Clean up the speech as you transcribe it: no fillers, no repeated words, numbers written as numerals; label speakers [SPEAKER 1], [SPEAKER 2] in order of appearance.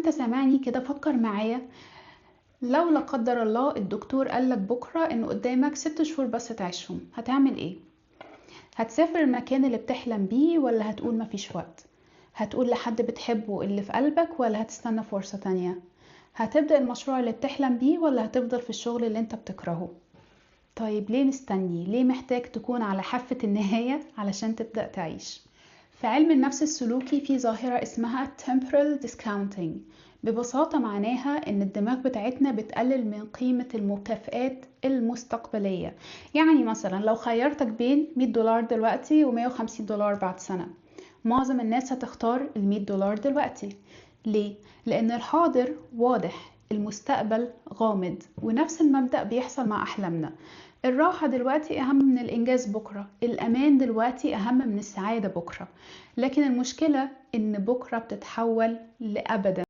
[SPEAKER 1] وانت سامعني كده فكر معايا، لو لا قدر الله الدكتور قالك بكرة ان قدامك 6 شهور بس تعيشهم، هتعمل ايه؟ هتسافر المكان اللي بتحلم بيه ولا هتقول مفيش وقت؟ هتقول لحد بتحبه اللي في قلبك ولا هتستنى فرصة تانية؟ هتبدأ المشروع اللي بتحلم بيه ولا هتفضل في الشغل اللي انت بتكرهه؟ طيب ليه مستني؟ ليه محتاج تكون على حافة النهاية علشان تبدأ تعيش؟ في علم النفس السلوكي في ظاهرة اسمها temporal discounting. ببساطة معناها إن الدماغ بتاعتنا بتقلل من قيمة المكافآت المستقبلية. يعني مثلا لو خيرتك بين $100 دلوقتي و$150 بعد سنة، معظم الناس هتختار $100 دلوقتي. ليه؟ لأن الحاضر واضح، المستقبل غامض. ونفس المبدأ بيحصل مع أحلامنا. الراحة دلوقتي أهم من الإنجاز بكرة، الأمان دلوقتي أهم من السعادة بكرة. لكن المشكلة إن بكرة بتتحول لأبدا.